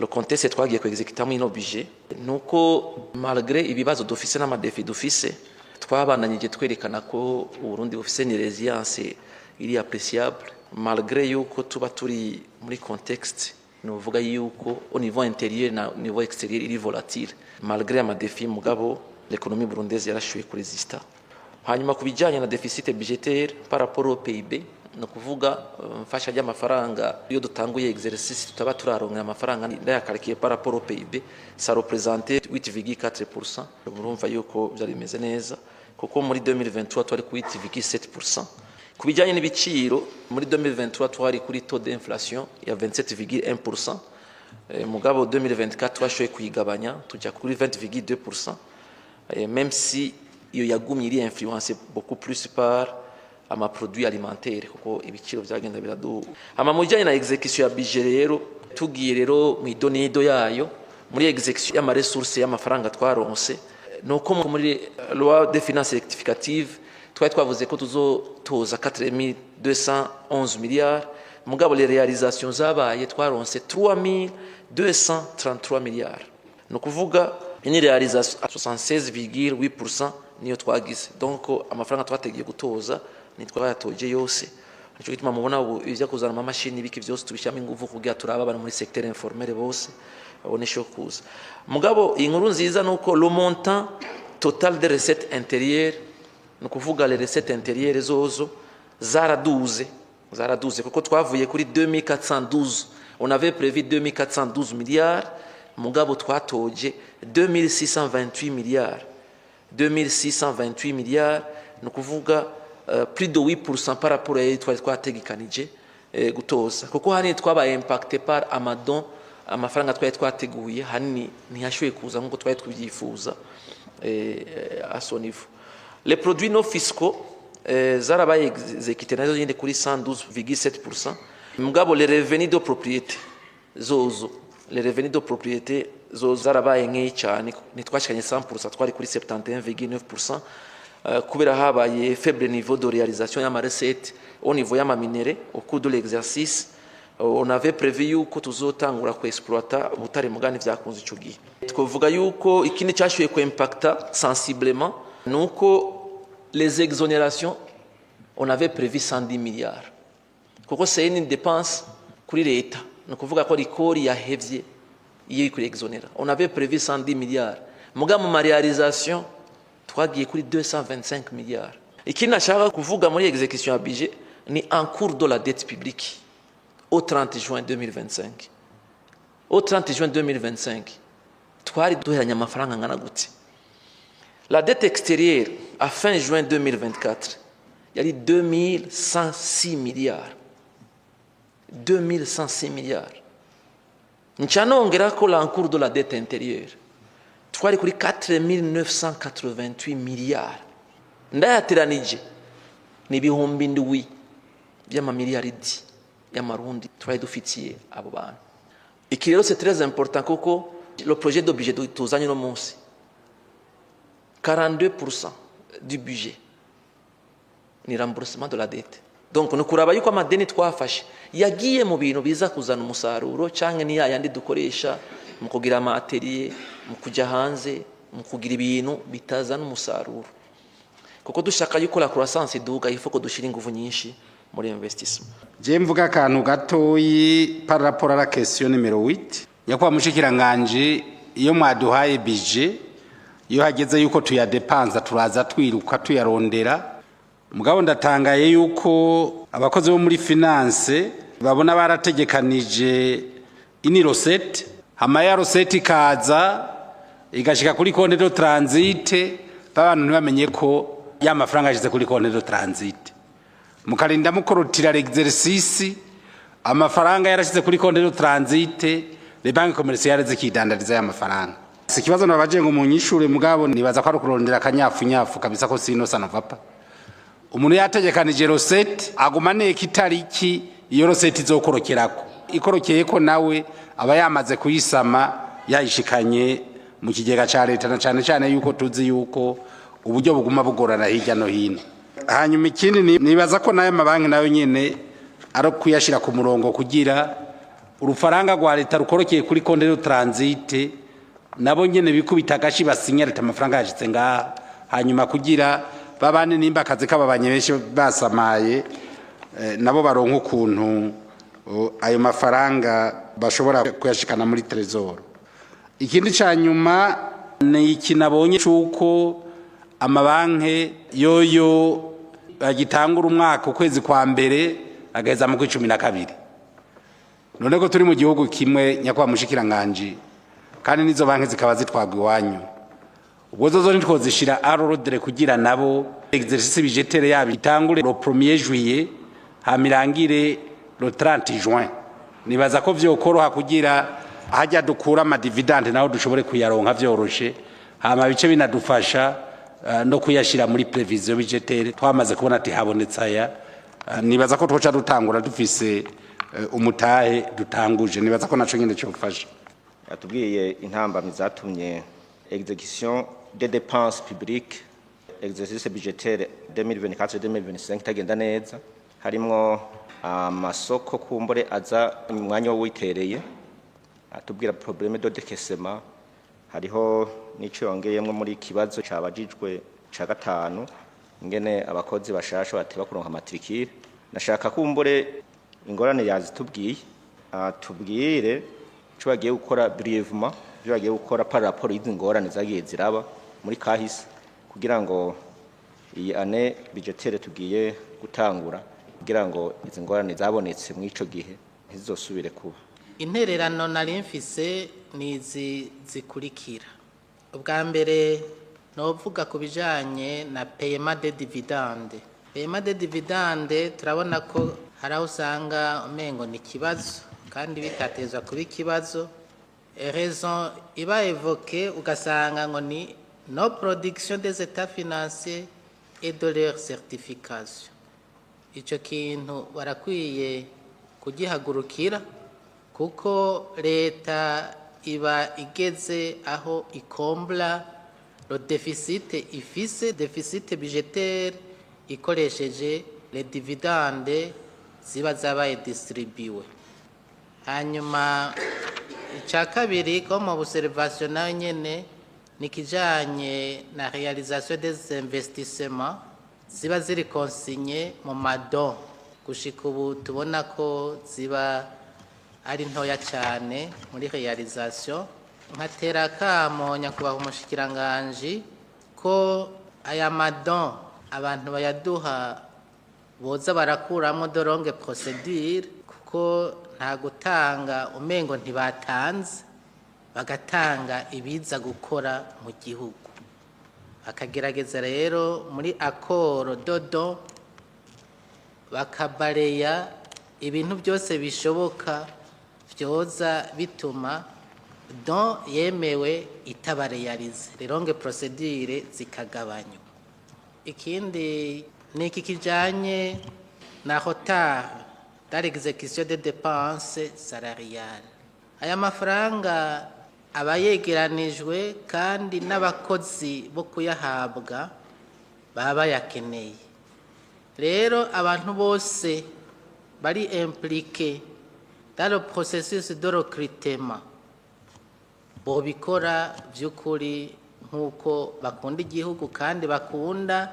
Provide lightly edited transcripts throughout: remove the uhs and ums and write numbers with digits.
Le contexte twagiye ku exécuter ino budget nuko malgré ibibazo dufise n'ama défis dufise, twabananyije twerekana ko Uburundi bufise ni résilience iri appréciable, malgré yuko tuba turi muri contexte nuvuga yuko au niveau intérieur na niveau extérieur iri volatile. Malgré ama défis, mugabo l'économie burundaise yarashoboye kuresista. Hanyuma ku bijyanye na déficit budgétaire par rapport au PIB, ni ukuvuga mfasha ry'amafaranga iyo dutanguye exercice tutaba turaronka amafaranga, ndayakarikiye par rapport au PIB, ça représente 8,4%. Murumva yuko byari bimeze neza, kuko muri 2023 twari kuri 8,7%. Ku bijyanye n'ibiciro, muri 2023 twari kuri taux d'inflation ya 27,1%, mugabo 2024 twashoboye kuyigabanya tujya kuri 20,2%, même si iyo yagumye iri influencé beaucoup plus par ama produits alimentaires, kuko ibiciro byagenda biraduga. Hama mu bijyanye na exécution ya budget rero, tugiye rero mu idonido yayo, muri exécution y'ama ressources, y'amafaranga twaronse, nuko muri loi de finances rectificative twari twavuze ko tuzotoza 4211 milliards, mugabo les réalisations zabaye, twaronse 3233 milliards, ni ukuvuga une réalisation à 76,8% niyo twagize. Donc amafaranga twategiye gutoza ntitwayatoje yose. Nico gituma mubona ubu ibyo kuzana amamashini, ibiki byose, tubishyiramo ingufu kugira turabe abantu muri secteur informel bose babone isho kuza. Mugabo inkuru nziza nuko le montant total de recettes intérieures, ni ukuvuga les recettes intérieures zozo zaraduze, zaraduze, kuko twavuye kuri 2412, on avait prévu 2412 milliards, mugabo twatoje 2628 milliards. 2628 milliards, ni ukuvuga plus de 8% par rapport à twari twategekanije gutoza, kuko hanini twabaye impacté par ama dons. Amafaranga twari twateguye hanini ntiyashoboye kuza nk'uko twari tubyifuza à son niveau. Les produits non fiscaux zarabaye exécuté nazo nyine kuri 112,7%. Mugabo les revenus de propriété zozo, les revenus de propriété zo zarabaye nkeyi cyane, ntitwashikanye 100%, twari kuri 71,9%, kubera habaye faible niveau de réalisation y'ama recettes au niveau y'ama minerais au cours de l'exercice. On avait prévu yuko tuzotangura ku exploiter ubutare, mugani vyakunze ico gihe. Twavuga yuko ikindi cyashoboye ku impacter sensiblement nuko les exonérations, on avait prévu 110 milliards, kuko c'est une dépense kuri leta, ni ukuvuga ko rikori yahevye iyo kuri exonéra. On avait prévu 110 milliards, muga mu réalisation twagiye kuri 225 milliards. Ikindi nashaka kuvuga muri exécution ya budget ni encours de la dette publique au 30 juin 2025. Au 30 juin 2025 twari duheranye amafaranga angana gute? La dette extérieure à fin juin 2024 yari 2106 milliards, 2106 milliards. Nca nongera ko l'encours de la dette intérieure twari kuri 4988 milliards. Ndayateranije ni 7000 by'amamiliyaridi y'amarundi twari dufitiye abo bantu. Iki rero c'est très important, kuko le projet de budget tuzanye no munsi, 42% du budget ni remboursement de la dette. Donc ni kuraba yuko amadeni twafashe yagiye mu bintu biza kuzana umusaruro, cyangwa ni yayandi dukoresha mu kugira ama atelier, mu kujya hanze, mu kugira ibintu bitazana umusaruro. Kuko dushaka yuko la croissance iduga, il faut ko dushyira ingufu nyinshi muri investissement. Je mvuga akantu gatoyi par rapport à la question numéro 8. Nyakubahwa mushikiranganje, iyo mwaduhaye budget, iyo hageze yuko tuyadepanza, turaza twiruka tuyarondera. Mugabo ndatangaye yuko abakozi bo muri finance babona barategekanije une recette, hama ya recette ikaza igashika kuri compte de transit, abantu ntibamenye ko ya mafaranga yashize kuri compte de transit. Mukarinda mukorotira l'exercice, amafaranga yarashize kuri compte de transit, les banques commerciales zikidandariza ya mafaranga. Si ikibazo nabaje ngo munyishure, mugabo nibaza ko ari kurondera akanyafu nyafu kabisa, ko sinon ça ne va pas. Umuntu yategekanije recette, aguma neka itariki iyo recette izokorokerako, ikorokeyeko nawe aba yamaze kuyisama, yayishikanye mu kigega ca leta, na cane cane yuko tuzi yuko uburyo buguma bugorana hirya no hino. Hanyuma ikindi, nibaza ko nayo mabanki nayo nyene ari kuyashira ku murongo kugira Urufaranga rwa leta rukorokeye kuri compte de transit, nabo nyene bikubita agashi, basinya leta amafaranga yashitse ngaha, hanyuma kugira babane nimba akazi kababanye benshi basamaye, nabo baronka ukuntu ayo mafaranga bashobora kuyashikana muri trésor. Ikindi ca nyuma ni iki nabonye cuko amabanke yoyo agitangura umwaka ukwezi kwa mbere, agaheza mu 12. None ko turi mu gihugu kimwe, nyakubahwa mushikiranganji, kandi n'izo banki zikaba zitwagwa iwanyu, ubwo zozo ntitwozishira à l'ordre kugira nabo exercice budgétaire yabo itangure le 1er juillet, hama irangire le 30 juin? Nibaza ko vyokoroha kugira hajya dukura ama dividendes naho dushobore kuyaronka vyoroshe, hama bice binadufasha no kuyashira muri prévision budgétaire, twamaze kubona ati habonetse aya. Nibaza ko twoca dutangura dufise umutahe dutanguje. Nibaza ko naco nyene cofasha. Yatubwiye intambamyi zatumye exécution des dépenses publiques exercice budgétaire 2024-2025 itagenda neza, harimwo amasoko kumbure aza mu mwanya wo witereye, atubwira problème de décaissement. Hariho n'ico yongeyemwo muri kibazo cabajijwe ca gatanu, ingene abakozi bashasha bateba kuronka matricule. Nashaka kumbure ingorane yazitubwiye, atubwire ico bagiye gukora brièvement, ivyo bagiye gukora par rapport y'izi ngorane zagiye ziraba muri kahise, kugira ngo iyi année budgétaire tugiye gutangura, kugira ngo izi ngorane zabonetse mw'ico gihe ntizosubire kuba. Intererano nari mfise ni izi zikurikira. Ubwa mbere novuga ku bijanye na paiement de dividende. Paiement de dividende, turabona ko hari aho usanga umengo ni ikibazo kandi bitatezwa kuba ikibazo. Raison iba évoquée, ugasanga ngo ni non production des états financiers et de leur certification. Ico kintu barakwiye kugihagurukira, kuko leta iba igeze aho ikombla le déficit ifise, déficit budgétaire, ikoresheje les dividendes ziba zabaye distribuées. Hanyuma icya kabiri ko mu observation nayo nyene ni kijanye na réalisation des investissements ziba ziri consignées mu ma dons. Gushika ubu tubona ko ziba ari ntoya cyane muri réalisation. Nkatera akamo nyakubahwa umushikiranganji ko aya ma dons abantu bayaduha boza barakuramo de longues procédures, kuko nta gutanga umengo ntibatanze, bagatanga ibiza gukora mu gihugu. Bakagerageza rero muri accord de don bakabareya ibintu byose bishoboka byoza bituma don yemewe itaba réalisée, les longues procédures zikagabanywa. Ikindi ni iki kijanye na retard dans l'exécution des dépenses salariales. Aya mafaranga aba yegeranijwe kandi n'abakozi bo kuyahabwa baba bayakeneye. Rero abantu bose bari impliqués dans le processus de recrutement bobikora by'ukuri nk'uko bakunda igihugu kandi bakunda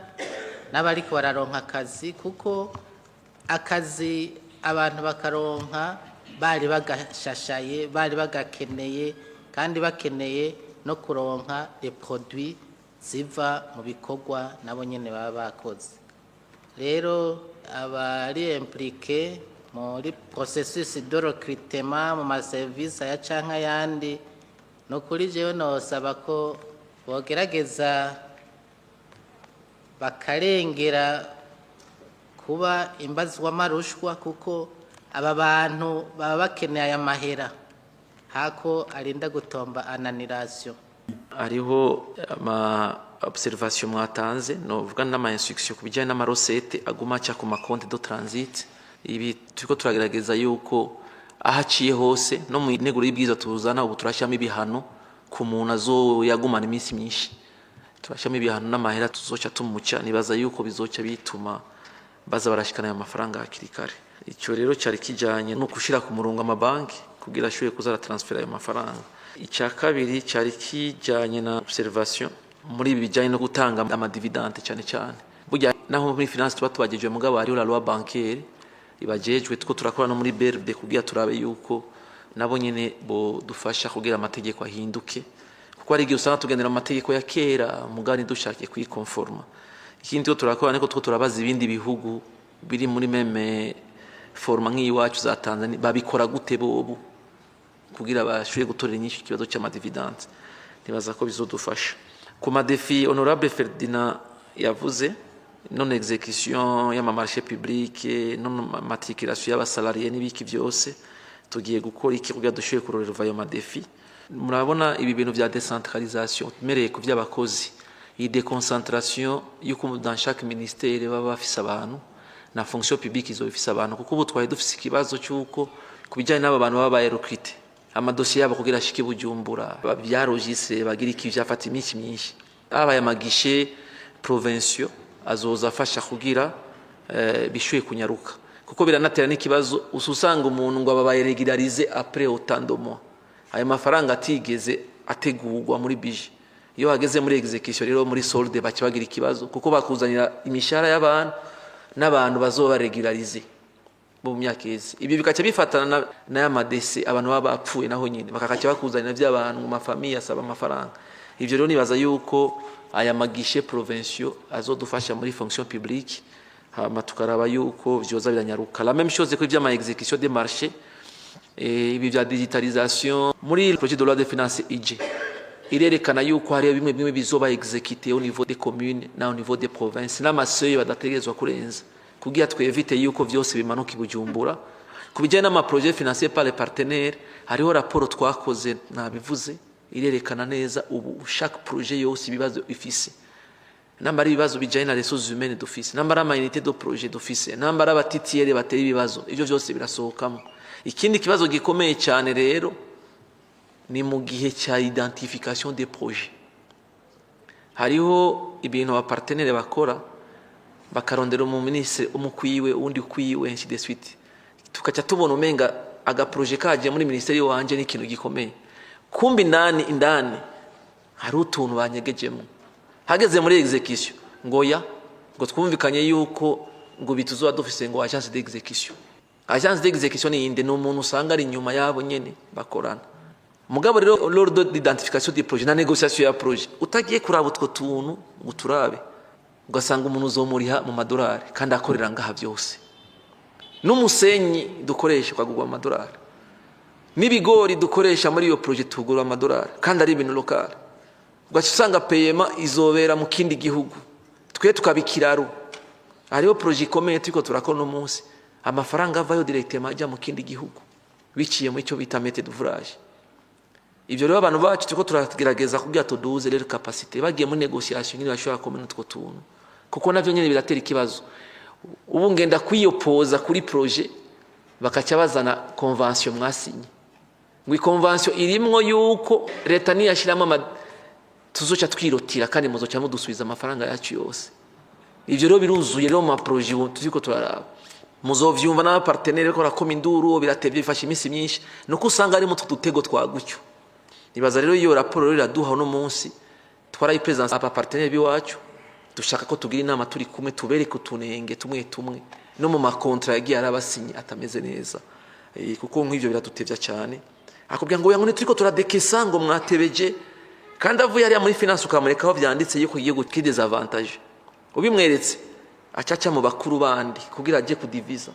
n'abariko bararonka akazi, kuko akazi abantu bakaronka bari bagashashaye, bari bagakeneye, kandi bakeneye no kuronka les produits ziva mu bikorwa nabo nyene baba bakoze. Rero abari impliqués muri processus de recrutement mu maserivisi aya canke ayandi, no kuri jewe nosaba ko bogerageza bakarengera kuba imbazwamarushwa, kuko aba bantu baba bakeneye aya mahera hako arinda gutomba en annulation. Hariho ama observation mwatanze, novuga n'ama instruction ku bijyanye n'ama recettes aguma aca ku ma comptes de transit. Ibi turiko turagerageza yuko aho aciye hose, no mu nteguro y'ibwirizwa tuzana ubu, turashyiramo ibihano ku muntu azoyagumana iminsi myinshi. Turashyiramo ibihano n'amahera tuzoca tumuca. Nibaza yuko bizoca bituma baza barashikana ayo mafaranga hakiri kare. Icyo rero cyari kijanye no gushira ku murongo amabanki. Kugira ashoboye kuza aratransfera ayo mafaranga. Icya kabiri cyari kijyanye na observation muri ibi bijyanye no gutanga amadividende. Cyane cyane burya naho muri finance tuba tubagejeje, mugabo hariho la loi bancaire ibajejwe. Two turakora no muri BRB kugira turabe yuko nabo nyene bo dufasha kugira amategeko ahinduke, kuko hari igihe usanga tugendera mu mategeko ya kera, mugani dushakiye kwikonforma. Ikindi two turakora niko two turabaza ibindi bihugu biri muri même format nk'iyiwacu, za Tanzania, babikora gute bobu kugira bashoboye gutorera inyinshi ikibazo cy'amadividende. Nibaza ko bizodufasha. Ku madéfis honorable Ferdinand yavuze, non exécution y'amamarché public, non matriculation y'abasalariés n'ibiki byose, tugiye gukora iki kugira dushoboye kurorerwa ayo madéfis? Murabona ibi bintu bya décentralisation, mereye ku by'abakozi, iyi déconcentration y'uko dans chaque ministère baba bafise abantu, na fonction publique izo ifise abantu, kuko ubu twari dufise ikibazo cy'uko ku bijyanye n'aba bantu baba barecruté, amadosiye yabo kugira ashike Bujumbura, byarogise bagira iki, vyafata iminsi myinshi. Habaye amaguichets provinciaux azoza afasha kugira bishuye kunyaruka, kuko biranatera n'ikibazo usanga umuntu ngo ababaye régularisé après autant de mois, ayo mafaranga atigeze ategurwa muri budget. Iyo hageze muri exécution rero, muri solde, baca bagira ikibazo, kuko bakuzanira imishahara y'abantu n'abantu bazoba régularisé mu myaka iheze. Ibyo bikaca bifatana na ya madécès, abantu baba bapfuye, naho nyine bakakaca bakuzanira by'abantu mu mafamilles asaba amafaranga. Ivyo rero nibaza yuko aya maguichets provinciaux azodufasha muri fonction publique, hama tukaraba yuko vyoza biranyaruka. La même chose kuri vy'ama exécution des marchés, ibi vya digitalisation. Muri projet de loi de finances ije irerekana yuko hariyo bimwe bimwe bizoba exécuté au niveau des communes na au niveau des provinces, n'amaseuils badategerezwa kurenza, kugira twévite yuko vyose bimanuka i Bujumbura. Ku bijyanye n'amaprojet financé par les partenaires, hariho raporo twakoze, nabivuze, irerekana neza ubu chaque projet yose ibibazo ifise, namba ari ibibazo bijyanye na ressources humaines dufise, namba ari ama unité de projet dufise, namba ari abatitiyeri batera ibibazo, ivyo vyose birasohokamo. Ikindi kibazo gikomeye cyane rero ni mu gihe cya identification des projets. Hariho ibintu abapartenaires bakora, bakarondera umuminisitiri umukwiwe, uwundi ukwiwe, ainsi de suite, tukaca tubona umenga agaprojet kaje muri minisiteri wanje ni ikintu gikomeye, kumbi indani indani hari utuntu banyegejemo. Hageze muri exécution, ngo ya ngo twumvikanye yuko ngo bituzoba dufise ngo agence d'exécution. Agence d'exécution ni inde? Ni umuntu usanga ari inyuma yabo nyene bakorana. Mugabo rero lors d'identification du projet na négociation ya projet, utagiye kuraba utwo tuntu ngo turabe, ugasanga umuntu uzomuriha mu madolari kandi akorera ngaha byose, n'umusenyi dukoresha ukagurwa mu madolari, n'ibigori dukoresha muri iyo projet tugura amadolari kandi ari ibintu local, ugaca usanga paiement izobera mu kindi gihugu, twe tukaba ikiraro. Hariho projet ikomeye turiko turakora uno munsi, amafaranga avayo directement ajya mu kindi gihugu biciye mu icyo bita maître d'ouvrage. Ibyo rero abantu bacu turiko turagerageza kugira tuduze rero capacité, bagiye muri négociation nyine bashobora kumenya utwo tuntu, kuko navyo nyine biratera ikibazo. Ubu ngenda kwiyopoza kuri projet, bakaca bazana convention mwasinye, ngo iconvention irimwo yuko leta niyashyiramo ama tuzoca twirotira kandi muzoca mudusubiza amafaranga yacu yose. Ivyo rero biruzuye rero mu maprojets ubu turiko turaraba, muzovyumva n'abapartenaires bariko barakoma induru, biratevye, bifashe iminsi myinshi, nuko usanga harimo utwo dutego twa gutyo. Nibaza rero iyo raporo rero iraduha uno munsi, twarayipresenta abapartenaires b'iwacu, dushaka ko tugira inama turi kumwe, tubereke utunenge tumwe tumwe no mu macontrats yagiye arabasinye atameze neza. Kuko nk'ivyo biradutevya cyane. Akubwira ngo oya, ngo turiko turadekesa, ngo mwatebeje, kandi avuye hariya muri finance, ukamureka aho vyanditse yuko igihugu kidésavantage, ubimweretse acaca mu bakuru bandi kugira aje kudiviza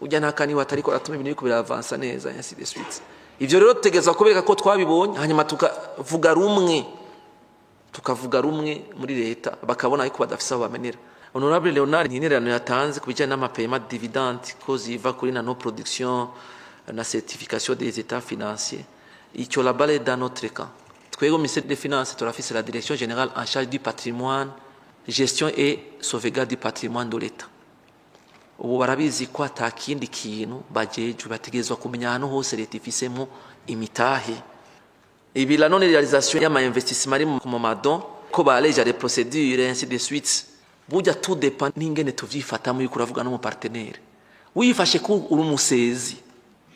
ujya nta kani atariko aratuma ibintu biriko biravansa neza, ainsi de suite. Ivyo rero tutegerezwa kubereka ko twabibonye, hanyuma tukavuga rumwe muri leta, bakabona yuko badafise aho bamenera. Honorable Leonard, intererano yatanze ku bijyanye n'amapaiement dividende ko ziva kuri na non production na certification des états financiers, icyo la balle est dans notre camp. Twebwe ministère des Finances turafise la direction générale en charge du patrimoine, gestion et sauvegarde du patrimoine de l'État. Ubu barabizi ko ata kindi kintu bajejwe, bategerezwa kumenya ahantu hose leta ifisemo imitahe. Ibi la non réalisation y'ama investissement ari mu madons, ko baleja les procédures, ainsi de suite. Burya tout dépend n'ingene tuvyifatamo. Yuko uravuga n'umupartenaire, wifashe ko uri umusezi.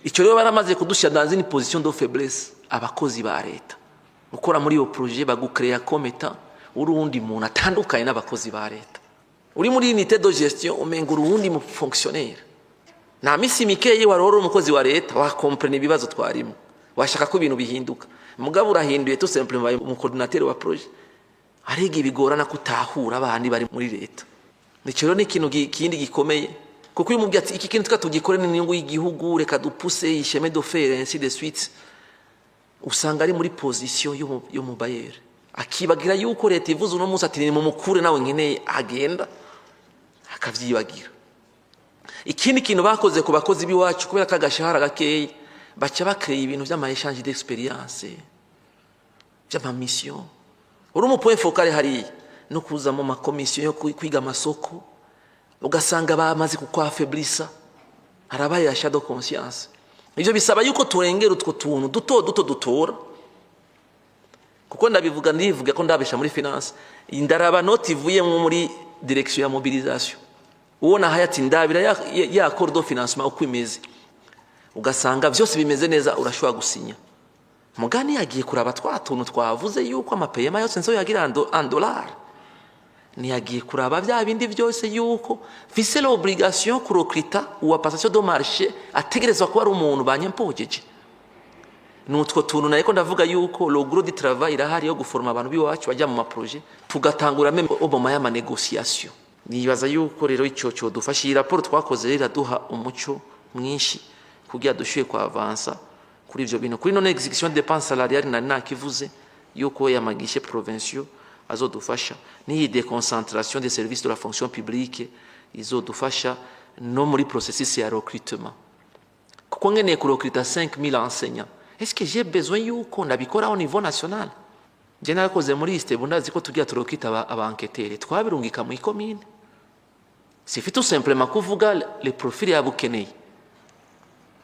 Icyo rero baramaze kudushyira dans une position de faiblesse. Abakozi ba leta ukora muri iyo projet bagucréa comme étant uri uwundi muntu atandukanye n'abakozi ba leta. Uri muri unité de gestion, umenga uri uwundi mu fonctionnaire. Nta misi mikeyi wari uri umukozi wa leta, wakomprena ibibazo twarimo, washaka ko ibintu bihinduka. Mugabo urahinduye tout simplement umu coordinateur wa projet, ariga bigorana kutahura abandi bari muri leta. Icyo rero ni ikintu kindi gikomeye, kuko iyo umubwiye ati: "Iki kintu tuka tugikore n'inyungu y'igihugu, reka dupuse chemin de fer", ainsi de suite, usanga ari muri position yo mu bailleur, akibagira yuko leta ivuze uno munsi ati: "Ni mumukure, nawe nkeneye", agenda akavyibagira. Ikindi kintu bakoze ku bakozi b'iwacu, kubera ko agashahara gakeyi, baca bakreye ibintu vy'ama échange d'expérience, vy'ama mission. Uri umu point focal hariya no kuza mu makomisiyo yo kwiga amasoko, ugasanga bamaze kukwafaiblisa, harabaye achat de conscience. Ivyo bisaba yuko turengera utwo tuntu duto duto dutora, kuko ndabivuga, ndivuga ko ndabesha muri finance, ndaraba note ivuyemo muri direction ya mobilisation, uwo nahaye ati: "Ndabira ya accord de financement uko imeze", ugasanga vyose bimeze neza, urashobora gusinya. Mugani yagiye kuraba twa tuntu twavuze yuko ama paiement yose nzo yagira en dollar, ntiyagiye kuraba bya bindi byose yuko mfise l'obligation kurecruta uwa passation de marché ategerezwa kuba ari umuntu banyempogeje. Ni utwo tuntu nariko ndavuga yuko le gros du travail irahari yo guforma abantu b'iwacu bajya mu ma projet, tugatangura même au moment y'ama négociation. Nibaza yuko rero ico codufasha. Iyi raporo twakoze rero iraduha umuco mwinshi kugira dushuye kwa avansa kuri ivyo bintu. Kuri non exécution de dépenses salariales, nari nakivuze yuko ya ma guichets provinciaux azodufasha, n'iyi déconcentration des services de la fonction publique izodufasha no muri processus ya recrutement, kuko nkeneye kurecruta 5000 enseignants, est-ce que j'ai besoin yuko ndabikora au niveau national? Je narakoze muri ISTEEBU, ndazi ko tugira turecruta aba enquêteurs, twabirungika mu ikomine. Suffit tout simplement kuvuga les profils yabukeneye,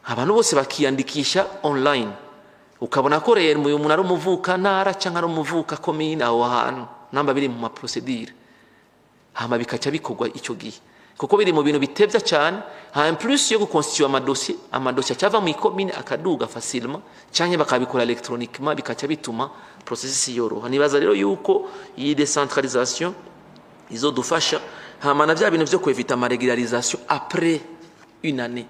abantu bose bakiyandikisha online, ukabona ko rero uyu muntu ari umuvuka ntara cyangwa ari umuvuka komine aho hantu, namba biri mu ma procédure, hama bikaca bikorwa icyo gihe, kuko biri mu bintu bitevya cyane. En plus yo guconstituer amadosiye, amadosiye acava mu ikomine akaduga facilement, canke bakabikora électroniquement, bikaca bituma processus yoroha. Nibaza rero yuko iyi décentralisation izodufasha, hama na vya bintu vyo kwevita ama régularisation après une année.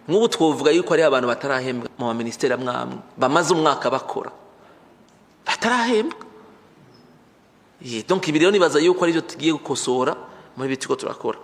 Nk'ubu twovuga yuko ari abantu batarahembwa mu maministeri amwe amwe, bamaze umwaka bakora batarahembwa. Donc ibi rero nibaza yuko arivyo tugiye gukosora muri ibi turiko turakora.